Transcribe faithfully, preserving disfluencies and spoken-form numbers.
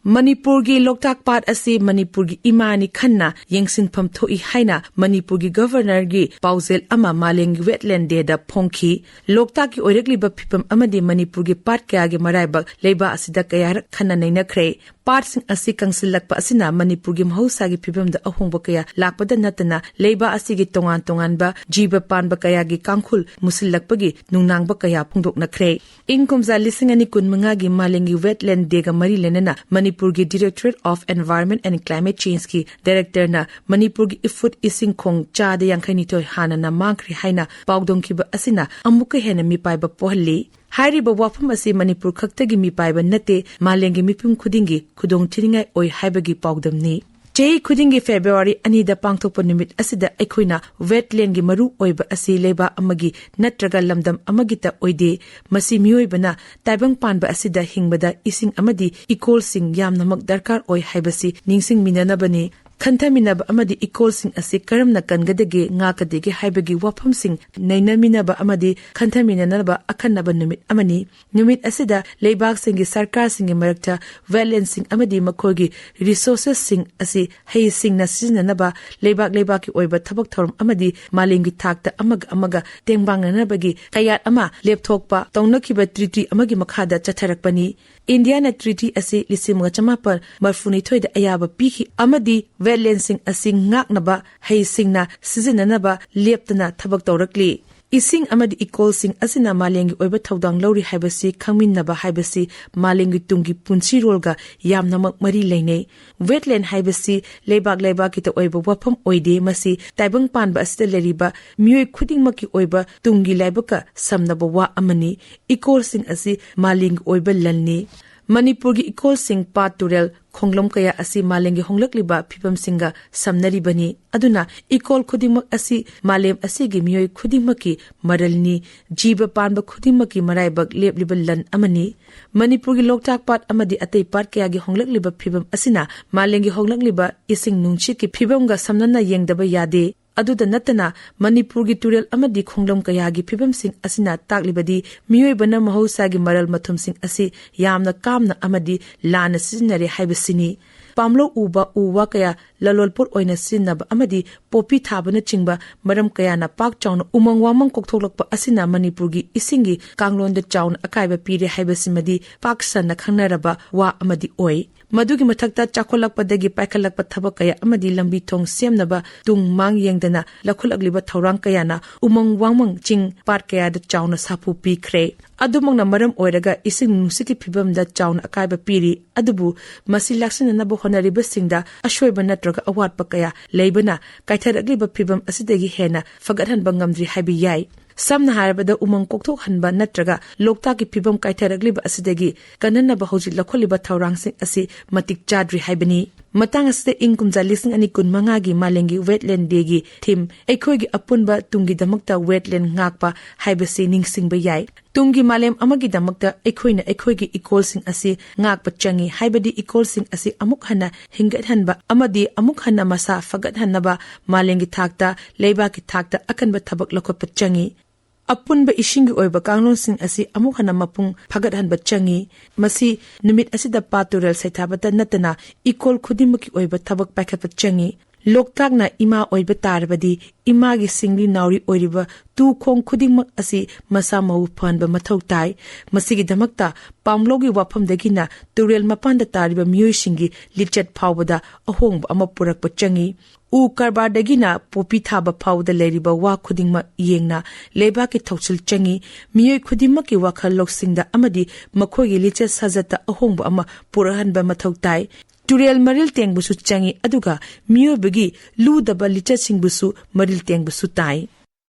ꯃꯅꯤꯄꯨꯔꯒꯤ ꯂꯣꯛꯇꯥꯛ ꯄꯥꯠ ꯑꯁꯤ ꯃꯅꯤꯄꯨꯔꯒꯤ ꯏꯃꯥꯅꯤ ꯈꯟꯅ ꯌꯦꯡꯁꯤꯟꯐꯝ ꯊꯣꯛꯏ ꯍꯥꯏꯅ ꯃꯅꯤꯄꯨꯔꯒꯤ ꯒꯕꯔꯅꯔꯒꯤ ꯄꯥꯎꯖꯦꯜ ꯑꯃ ꯃꯥꯂꯦꯝꯒꯤ ꯋꯦꯠꯂꯦꯟ ꯗꯦꯗ ꯐꯣꯡꯈꯤ꯫ ꯂꯣꯛꯇꯥꯛꯀꯤ ꯑꯣꯏꯔꯛꯂꯤꯕ ꯐꯤꯕꯝ ꯑꯃꯗꯤ ꯃꯅꯤꯄꯨꯔꯒꯤ ꯄꯥꯠ ꯀꯌꯥꯒꯤ ꯃꯔꯥꯏꯕꯛ ꯂꯩꯕꯥꯛ ꯑꯁꯤꯗ ꯀꯌꯥꯔꯛ ꯈꯟꯅ ꯅꯩꯅꯈ꯭ꯔꯦ꯫ ꯄꯥꯠꯁꯤꯡ ꯑꯁꯤ ꯀꯪꯁꯤꯜꯂꯛꯄ ꯑꯁꯤꯅ ꯃꯅꯤꯄꯨꯔꯒꯤ ꯃꯍꯧꯁꯥꯒꯤ ꯐꯤꯕꯝꯗ ꯑꯍꯣꯡꯕ ꯀꯌꯥ ꯂꯥꯛꯄꯗ ꯅꯠꯇꯅ ꯂꯩꯕꯥꯛ ꯑꯁꯤꯒꯤ ꯇꯣꯉꯥꯟ ꯇꯣꯉꯥꯟꯕ ꯖꯤꯕ ꯄꯥꯟꯕ ꯀꯌꯥꯒꯤ ꯀꯥꯡꯈꯨꯜ ꯃꯨꯁꯤꯜꯂꯛꯄꯒꯤ ꯅꯨꯡꯅꯥꯡꯕ ꯀꯌꯥ ꯐꯣꯡꯗꯣꯛꯅꯈ꯭ꯔꯦ꯫ ꯏꯪ ꯀꯨꯝꯖꯥ ꯂꯤꯁꯤꯡ ꯑꯅꯤ ꯀꯨꯟꯃꯉꯥꯒꯤ ꯃꯥꯂꯦꯝꯒꯤ ꯋꯦꯠꯂꯦꯟ ꯗꯦꯒ ꯃꯔꯤ ꯂꯩꯅꯅ ꯃꯅꯤꯄꯨꯔꯒꯤ Directorate of Environment and Climate Changeꯀꯤ ꯗꯥꯏꯔꯦꯛꯇꯔꯅ ꯃꯅꯤꯄꯨꯔꯒꯤ ꯏꯐꯨꯠ ꯏꯁꯤꯡ ꯈꯣꯡ ꯆꯥꯗ ꯌꯥꯡꯈꯩꯅꯤꯊꯣꯏ ꯍꯥꯟꯅꯅ ꯃꯥꯡꯈ꯭ꯔꯦ ꯍꯥꯏꯅ ꯄꯥꯎꯗꯝꯈꯤꯕ ꯑꯁꯤꯅ ꯑꯃꯨꯛꯀ ꯍꯦꯟꯅ ꯃꯤꯄꯥꯏꯕ ꯄꯣꯛꯍꯜꯂꯤ꯫ ꯍꯥꯏꯔꯤꯕ ꯋꯥꯐꯝ ꯑꯁꯤ ꯃꯅꯤꯄꯨꯔ ꯈꯛꯇꯒꯤ ꯃꯤꯄꯥꯏꯕ ꯅꯠꯇꯦ, ꯃꯥꯂꯦꯝꯒꯤ ꯃꯤꯄꯨꯝ ꯈꯨꯗꯤꯡꯒꯤ ꯈꯨꯗꯣꯡꯊꯤꯅꯤꯡꯉꯥꯏ ꯑꯣꯏ ꯍꯥꯏꯕꯒꯤ ꯄꯥꯎꯗꯝꯅꯤ꯫ ꯆꯍꯤ ꯈꯨꯗꯤꯡꯒꯤ ꯐꯦꯕ꯭ꯔꯨꯋꯥꯔꯤ ꯑꯅꯤꯗ ꯄꯥꯡꯊꯣꯛꯄ ꯅꯨꯃꯤꯠ ꯑꯁꯤꯗ ꯑꯩꯈꯣꯏꯅ ꯋꯦꯠꯂꯦꯟꯒꯤ ꯃꯔꯨ ꯑꯣꯏꯕ ꯑꯁꯤ ꯂꯩꯕꯥꯛ ꯑꯃꯒꯤ ꯅꯠꯇ꯭ꯔꯒ ꯂꯝꯗꯝ ꯑꯃꯒꯤꯇ ꯑꯣꯏꯗꯦ꯫ ꯃꯁꯤ ꯃꯤꯑꯣꯏꯕꯅ ꯇꯥꯏꯕꯪ ꯄꯥꯟꯕ ꯑꯁꯤꯗ ꯍꯤꯡꯕꯗ ꯏꯁꯤꯡ ꯑꯃꯗꯤ ꯏꯀꯣꯜꯁꯤꯡ ꯌꯥꯝꯅꯃꯛ ꯗꯔꯀꯥꯔ ꯑꯣꯏ ꯍꯥꯏꯕꯁꯤ ꯅꯤꯡꯁꯤꯡꯃꯤꯟꯅꯅꯕꯅꯤ꯫ ꯈꯟꯊꯃꯤꯟꯅꯕ ꯑꯃꯗꯤ ꯏꯀꯣꯜꯁꯤꯡ ꯑꯁꯤ ꯀꯔꯝꯅ ꯀꯟꯒꯗꯒꯦ, ꯉꯥꯛꯀꯗꯒꯦ ꯍꯥꯏꯕꯒꯤ ꯋꯥꯐꯝꯁꯤꯡ ꯅꯩꯅꯃꯤꯟꯅꯕ ꯑꯃꯗꯤ ꯈꯟꯊꯃꯤꯟꯅꯅꯕ ꯑꯈꯟꯅꯕ ꯅꯨꯃꯤꯠ ꯑꯃꯅꯤ꯫ ꯅꯨꯃꯤꯠ ꯑꯁꯤꯗ ꯂꯩꯕꯥꯛꯁꯤꯡꯒꯤ ꯁꯔꯀꯥꯔꯁꯤꯡꯒꯤ ꯃꯔꯛꯇ ꯋꯦꯠꯂꯦꯟꯁꯤꯡ ꯑꯃꯗꯤ ꯃꯈꯣꯏꯒꯤ ꯔꯤꯁꯣꯔꯁꯦꯁꯁꯤꯡ ꯑꯁꯤ ꯍꯩꯁꯤꯡꯅ ꯁꯤꯖꯤꯟꯅꯅꯕ, ꯂꯩꯕꯥꯛ ꯂꯩꯕꯥꯛꯀꯤ ꯑꯣꯏꯕ ꯊꯕꯛ ꯊꯧꯔꯝ ꯑꯃꯗꯤ ꯃꯥꯂꯦꯝꯒꯤ ꯊꯥꯛꯇ ꯑꯃꯒ ꯑꯃꯒ ꯇꯦꯡꯕꯥꯡꯅꯅꯕꯒꯤ ꯀꯌꯥꯠ ꯑꯃ ꯂꯦꯞꯊꯣꯛꯄ ꯇꯧꯅꯈꯤꯕ ꯇ꯭ꯔꯤꯇꯤ ꯑꯃꯒꯤ ꯃꯈꯥꯗ ꯆꯠꯊꯔꯛꯄꯅꯤ꯫ ꯏꯟꯗꯤꯌꯥꯅ ꯇ꯭ꯔꯤꯇꯤ ꯑꯁꯤ ꯂꯤꯁꯤꯡ ꯑꯃꯒ ꯆꯃꯥꯄꯜ ꯃꯔꯐꯨꯅꯤꯊꯣꯏꯗ ꯑꯌꯥꯕ ꯄꯤꯈꯤ ꯑꯃꯗꯤ ꯋꯦꯠꯂꯦꯟꯁꯤꯡ ꯑꯁꯤ ꯉꯥꯛꯅꯕ ꯍꯩꯁꯤꯡꯅ ꯁꯤꯖꯤꯟꯅꯅꯕ ꯂꯦꯞꯇꯅ ꯊꯕꯛ ꯇꯧꯔꯛꯂꯤ꯫ ꯏꯁꯤꯡ ꯑꯃꯗꯤ ꯏꯀꯣꯜꯁꯤꯡ ꯑꯁꯤꯅ ꯃꯥꯂꯦꯝꯒꯤ ꯑꯣꯏꯕ ꯊꯧꯗꯥꯡ ꯂꯧꯔꯤ ꯍꯥꯏꯕꯁꯤ ꯈꯪꯃꯤꯟꯅꯕ ꯍꯥꯏꯕꯁꯤ ꯃꯥꯂꯦꯝꯒꯤ ꯇꯨꯡꯒꯤ ꯄꯨꯟꯁꯤꯔꯣꯜꯒ ꯌꯥꯝꯅꯃꯛ ꯃꯔꯤ ꯂꯩꯅꯩ꯫ ꯋꯦꯠꯂꯦꯟ ꯍꯥꯏꯕꯁꯤ ꯂꯩꯕꯥꯛ ꯂꯩꯕꯥꯛꯀꯤꯇ ꯑꯣꯏꯕ ꯋꯥꯐꯝ ꯑꯣꯏꯗꯦ, ꯃꯁꯤ ꯇꯥꯏꯕꯪ ꯄꯥꯟꯕ ꯑꯁꯤꯗ ꯂꯩꯔꯤꯕ ꯃꯤꯑꯣꯏ ꯈꯨꯗꯤꯡꯃꯛꯀꯤ ꯑꯣꯏꯕ ꯇꯨꯡꯒꯤ ꯂꯥꯏꯕꯛꯀ ꯁꯝꯅꯕ ꯋꯥ ꯑꯃꯅꯤ꯫ ꯏꯀꯣꯜꯁꯤꯡ ꯑꯁꯤ ꯃꯥꯂꯦꯝꯒꯤ ꯑꯣꯏꯕ ꯂꯟꯅꯤ꯫ ꯃꯅꯤꯄꯨꯔꯒꯤ ꯏꯀꯣꯜꯁꯤꯡ ꯄꯥꯠ ꯇꯨꯔꯦꯜ ꯈꯣꯡꯂꯝ ꯀꯌꯥ ꯑꯁꯤ ꯃꯥꯂꯦꯝꯒꯤ ꯍꯣꯡꯂꯛꯂꯤꯕ ꯐꯤꯕꯝꯁꯤꯡꯒ ꯁꯝꯅꯔꯤꯕꯅꯤ꯫ ꯑꯗꯨꯅ ꯏꯀꯣꯜ ꯈꯨꯗꯤꯡꯃꯛ ꯑꯁꯤ ꯃꯥꯂꯦꯝ ꯑꯁꯤꯒꯤ ꯃꯤꯑꯣꯏ ꯈꯨꯗꯤꯡꯃꯛꯀꯤ ꯃꯔꯜꯅꯤ, ꯖꯤꯕ ꯄꯥꯟꯕ ꯈꯨꯗꯤꯡꯃꯛꯀꯤ ꯃꯔꯥꯏꯕꯛ ꯂꯦꯞꯂꯤꯕ ꯂꯟ ꯑꯃꯅꯤ꯫ ꯃꯅꯤꯄꯨꯔꯒꯤ ꯂꯣꯛꯇꯥꯛ ꯄꯥꯠ ꯑꯃꯗꯤ ꯑꯇꯩ ꯄꯥꯠ ꯀꯌꯥꯒꯤ ꯍꯣꯡꯂꯛꯂꯤꯕ ꯐꯤꯕꯝ ꯑꯁꯤꯅ ꯃꯥꯂꯦꯝꯒꯤ ꯍꯣꯡꯂꯛꯂꯤꯕ ꯏꯁꯤꯡ ꯅꯨꯡꯁꯤꯠꯀꯤ ꯐꯤꯕꯝꯒ ꯁꯝꯅꯅ ꯌꯦꯡꯗꯕ ꯌꯥꯗꯦ꯫ ꯑꯗꯨꯗ ꯅꯠꯇꯅ ꯃꯅꯤꯄꯨꯔꯒꯤ ꯇꯨꯔꯦꯜ ꯑꯃꯗꯤ ꯈꯣꯡꯂꯝ ꯀꯌꯥꯒꯤ ꯐꯤꯕꯝꯁꯤꯡ ꯑꯁꯤꯅ ꯇꯥꯛꯂꯤꯕꯗꯤ ꯃꯤꯑꯣꯏꯕꯅ ꯃꯍꯧꯁꯥꯒꯤ ꯃꯔꯜ ꯃꯊꯨꯝꯁꯤꯡ ꯑꯁꯤ ꯌꯥꯝꯅ ꯀꯥꯝꯅ ꯑꯃꯗꯤ ꯂꯥꯟꯅ ꯁꯤꯖꯤꯟꯅꯔꯦ ꯍꯥꯏꯕꯁꯤꯅꯤ꯫ ꯄꯥꯝꯂꯧ ꯎꯕ, ꯎ ꯋꯥ ꯀꯌꯥ ꯂꯂꯣꯟ ꯄꯣꯠ ꯑꯣꯏꯅ ꯁꯤꯖꯤꯟꯅꯕ ꯑꯃꯗꯤ ꯄꯣꯄꯤ ꯊꯥꯕꯅꯆꯤꯡꯕ ꯃꯔꯝ ꯀꯌꯥꯅ ꯄꯥꯛ ꯆꯥꯎꯅ ꯎꯃꯪ ꯋꯥꯃꯪ ꯀꯣꯛꯊꯣꯛꯂꯛꯄ ꯑꯁꯤꯅ ꯃꯅꯤꯄꯨꯔꯒꯤ ꯏꯁꯤꯡꯒꯤ ꯀꯥꯡꯂꯣꯟꯗ ꯆꯥꯎꯅ ꯑꯀꯥꯏꯕ ꯄꯤꯔꯦ ꯍꯥꯏꯕꯁꯤꯃꯗꯤ ꯄꯥꯛ ꯁꯟꯅ ꯈꯪꯅꯔꯕ ꯋꯥ ꯑꯃꯗꯤ ꯑꯣꯏ꯫ ꯃꯗꯨꯒꯤ ꯃꯊꯛꯇ ꯆꯥꯎꯈꯠꯂꯛꯄꯗꯒꯤ ꯄꯥꯏꯈꯠꯂꯛꯄ ꯊꯕꯛ ꯀꯌꯥ ꯑꯃꯗꯤ ꯂꯝꯕꯤ ꯊꯣꯡ ꯁꯦꯝꯅꯕ ꯇꯨꯡ ꯃꯥꯡ ꯌꯦꯡꯗꯅ ꯂꯧꯈꯠꯂꯛꯂꯤꯕ ꯊꯧꯔꯥꯡ ꯀꯌꯥꯅ ꯎꯃꯪ ꯋꯥꯃꯪ ꯆꯤꯡ ꯄꯥꯠ ꯀꯌꯥꯗ ꯆꯥꯎꯅ ꯁꯥꯐꯨ ꯄꯤꯈ꯭ꯔꯦ꯫ ꯑꯗꯨꯃꯛꯅ ꯃꯔꯝ ꯑꯣꯏꯔꯒ ꯏꯁꯤꯡ ꯅꯨꯡꯁꯤꯠꯀꯤ ꯐꯤꯕꯝꯗ ꯆꯥꯎꯅ ꯑꯀꯥꯏꯕ ꯄꯤꯔꯤ꯫ ꯑꯗꯨꯕꯨ ꯃꯁꯤ ꯂꯥꯛꯁꯤꯟꯅꯅꯕ ꯍꯣꯠꯅꯔꯤꯕꯁꯤꯡꯗ ꯑꯁꯣꯏꯕ ꯅꯠꯇ꯭ꯔꯒ ꯑꯋꯥꯠꯄ ꯀꯌꯥ ꯂꯩꯕꯅ ꯀꯥꯏꯊꯔꯛꯂꯤꯕ ꯐꯤꯕꯝ ꯑꯁꯤꯗꯒꯤ ꯍꯦꯟꯅ ꯐꯒꯠꯍꯟꯕ ꯉꯝꯗ꯭ꯔꯤ ꯍꯥꯏꯕ ꯌꯥꯏ꯫ ꯁꯝꯅ ꯍꯥꯏꯔꯕꯗ ꯎꯃꯪ ꯀꯣꯛꯊꯣꯛꯍꯟꯕ ꯅꯠꯇ꯭ꯔꯒ ꯂꯣꯛꯇꯥꯛꯀꯤ ꯐꯤꯕꯝ ꯀꯥꯏꯊꯔꯛꯂꯤꯕ ꯑꯁꯤꯗꯒꯤ ꯀꯟꯅꯅꯕ ꯍꯧꯖꯤꯛ ꯂꯧꯈꯠꯂꯤꯕ ꯊꯧꯔꯥꯡꯁꯤꯡ ꯑꯁꯤ ꯃꯇꯤꯛ ꯆꯥꯗ꯭ꯔꯤ ꯍꯥꯏꯕꯅꯤ꯫ ꯃꯇꯥꯡ ꯑꯁꯤꯗ ꯏꯪ ꯀꯨꯝꯖꯥ ꯂꯤꯁꯤꯡ ꯑꯅꯤ ꯀꯨꯟ ꯃꯉꯥꯒꯤ ꯃꯥꯂꯦꯝꯒꯤ Wetland Dayꯒꯤ theme "ꯑꯩꯈꯣꯏꯒꯤ ꯑꯄꯨꯟꯕ ꯇꯨꯡꯒꯤꯗꯃꯛꯇ wetland ꯉꯥꯛꯄ" ꯍꯥꯏꯕꯁꯤ ꯅꯤꯡꯁꯤꯡꯕ ꯌꯥꯏ꯫ ꯇꯨꯡꯒꯤ ꯃꯥꯂꯦꯝ ꯑꯃꯒꯤꯗꯃꯛꯇ ꯑꯩꯈꯣꯏꯅ ꯑꯩꯈꯣꯏꯒꯤ ꯏꯀꯣꯜꯁꯤꯡ ꯑꯁꯤ ꯉꯥꯛꯄ ꯆꯪꯏ, ꯍꯥꯏꯕꯗꯤ ꯏꯀꯣꯜꯁꯤꯡ ꯑꯁꯤ ꯑꯃꯨꯛ ꯍꯟꯅ ꯍꯤꯡꯒꯠꯍꯟꯕ ꯑꯃꯗꯤ ꯑꯃꯨꯛ ꯍꯟꯅ ꯃꯁꯥ ꯐꯒꯠꯍꯟꯅꯕ ꯃꯥꯂꯦꯝꯒꯤ ꯊꯥꯛꯇ, ꯂꯩꯕꯥꯛꯀꯤ ꯊꯥꯛꯇ ꯑꯀꯟꯕ ꯊꯕꯛ ꯂꯧꯈꯠꯄ ꯆꯪꯏ꯫ ꯑꯄꯨꯟꯕ ꯏꯁꯤꯡꯒꯤ ꯑꯣꯏꯕ ꯀꯥꯡꯂꯣꯟꯁꯤꯡ ꯑꯁꯤ ꯑꯃꯨꯛ ꯍꯟꯅ ꯃꯄꯨꯡ ꯐꯥꯒꯠꯍꯟꯕ ꯆꯪꯏ꯫ ꯃꯁꯤ ꯅꯨꯃꯤꯠ ꯑꯁꯤꯗ ꯄꯥꯠ ꯇꯨꯔꯦꯜ ꯁꯩꯊꯥꯕꯇ ꯅꯠꯇꯅ ꯏꯀꯣꯜ ꯈꯨꯗꯤꯡꯃꯛꯀꯤ ꯑꯣꯏꯕ ꯊꯕꯛ ꯄꯥꯏꯈꯠꯄ ꯆꯪꯏ꯫ ꯂꯣꯛꯇꯥꯛꯅ ꯏꯃꯥ ꯑꯣꯏꯕ ꯇꯥꯔꯕꯗꯤ ꯏꯃꯥꯒꯤ ꯁꯤꯡꯂꯤ ꯅꯥꯎꯔꯤ ꯑꯣꯏꯔꯤꯕ ꯇꯨ ꯈꯣꯡ ꯈꯨꯗꯤꯡꯃꯛ ꯑꯁꯤ ꯃꯁꯥ ꯃꯎ ꯐꯍꯟꯕ ꯃꯊꯧ ꯇꯥꯏ꯫ ꯃꯁꯤꯒꯤꯗꯃꯛꯇ ꯄꯥꯝꯂꯧꯒꯤ ꯋꯥꯐꯝꯗꯒꯤꯅ ꯇꯨꯔꯦꯜ ꯃꯄꯥꯟꯗ ꯇꯥꯔꯤꯕ ꯃꯤꯑꯣꯏꯁꯤꯡꯒꯤ ꯂꯤꯆꯠ ꯐꯥꯎꯕꯗ ꯑꯍꯣꯡꯕ ꯑꯃ ꯄꯨꯔꯛꯄ ꯆꯪꯏ꯫ ꯎ ꯀꯔꯕꯥꯔꯗꯒꯤꯅ ꯄꯣꯄꯤ ꯊꯥꯕ ꯐꯥꯎꯕꯗ ꯂꯩꯔꯤꯕ ꯋꯥ ꯈꯨꯗꯤꯡꯃꯛ ꯌꯦꯡꯅ ꯂꯩꯕꯥꯛꯀꯤ ꯊꯧꯁꯤꯜ ꯆꯪꯏ꯫ ꯃꯤꯑꯣꯏ ꯈꯨꯗꯤꯡꯃꯛꯀꯤ ꯋꯥꯈꯜ ꯂꯧꯁꯤꯡꯗ ꯑꯃꯗꯤ ꯃꯈꯣꯏꯒꯤ ꯂꯤꯆꯠ ꯁꯥꯖꯠꯇ ꯑꯍꯣꯡꯕ ꯑꯃ ꯄꯨꯔꯛꯍꯟꯕ ꯃꯊꯧ ꯇꯥꯏ꯫ ꯇꯨꯔꯦꯜ ꯃꯔꯤꯜ ꯇꯦꯡꯕꯁꯨ ꯆꯪꯏ, ꯑꯗꯨꯒ ꯃꯤꯑꯣꯏꯕꯒꯤ ꯂꯨꯗꯕ ꯂꯤꯆꯠꯁꯤꯡꯕꯨꯁꯨ ꯃꯔꯤꯜ ꯇꯦꯡꯕꯁꯨ ꯇꯥꯏ꯫